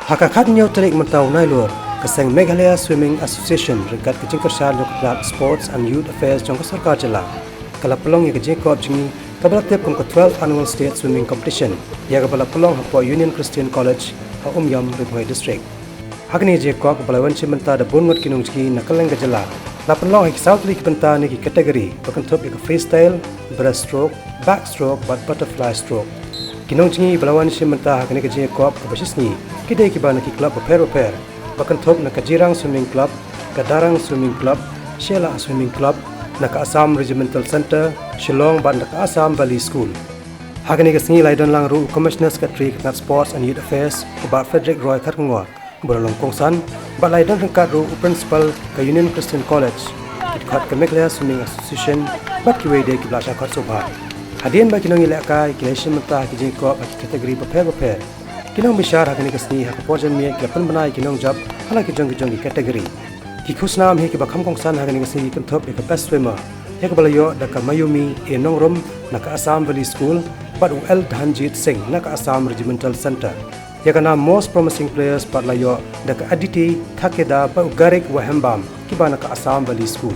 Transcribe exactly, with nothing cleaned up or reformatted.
Ha ka khatnïew tarik mynta u Nailur, ka seng Meghalaya Swimming Association ryngkat ka jingkyrshan jong ka tnat Sports and Youth Affairs jong ka sorkar jylla, ka la pynlong ïa ka jingïakop jingïakop kaba la tip kum ka twelfth Annual State Swimming Competition, ïa kaba la pynlong hapoh Union Christian College ha Umiam, Ri Bhoi District. Ha kane ka jingïakop kaba la wan shim bynta da bun ngut ki nongjngi na kylleng ka jylla, la pynlong ha ki saw tylli ki bynta ne ki category, ba kynthup ïa ka freestyle, breaststroke, backstroke bad butterfly stroke. Ki nongjngi ba la wan shim bynta ha kane ka jingïakop kaba shisngi ki dei kiba na ki club bapher bapher, ba kynthup na ka Jirang Swimming Club, ka Darrang Swimming Club, Shella Swimming Club, na ka Assam Regimental Centre, Shillong bad na ka Assam Valley School. Ha kane ka sngi la ïadon lang ruh u Commissioner Secretary ka tnat Sports and Youth Affairs, u Bah Frederick Roy Kharkongor, uba la long kongsan, bad la ïadon ryngkat ruh u Principal ka Union Christian College, ki dkhot ka Meghalaya Swimming Association, bad kiwei de kiba la shah khot sngewbha. Hadien ba ki nongïalehkai ki la shim bynta ha ki jingïakop ha ki category bapher bapher, ki nongbishar ha kane ka sngi ha ka por janmiet ki la pynbna ïa ki nongjop ha la ki jong ki jong ki category. Ki khusnam hi kiba kham kongsan ha kane ka sngi ki kynthup ïa ka best swimmer, ïa kaba la ïoh da ka Mayumi A Nongrum na ka Assam Valley School, bad u L Dhanjit Singh na ka Assam Regimental Centre. Ïa ka nam Most Promising Players pat la ïoh da ka Aditi Thakeda bad u Garik Wahembam, kiba na ka Assam Valley School.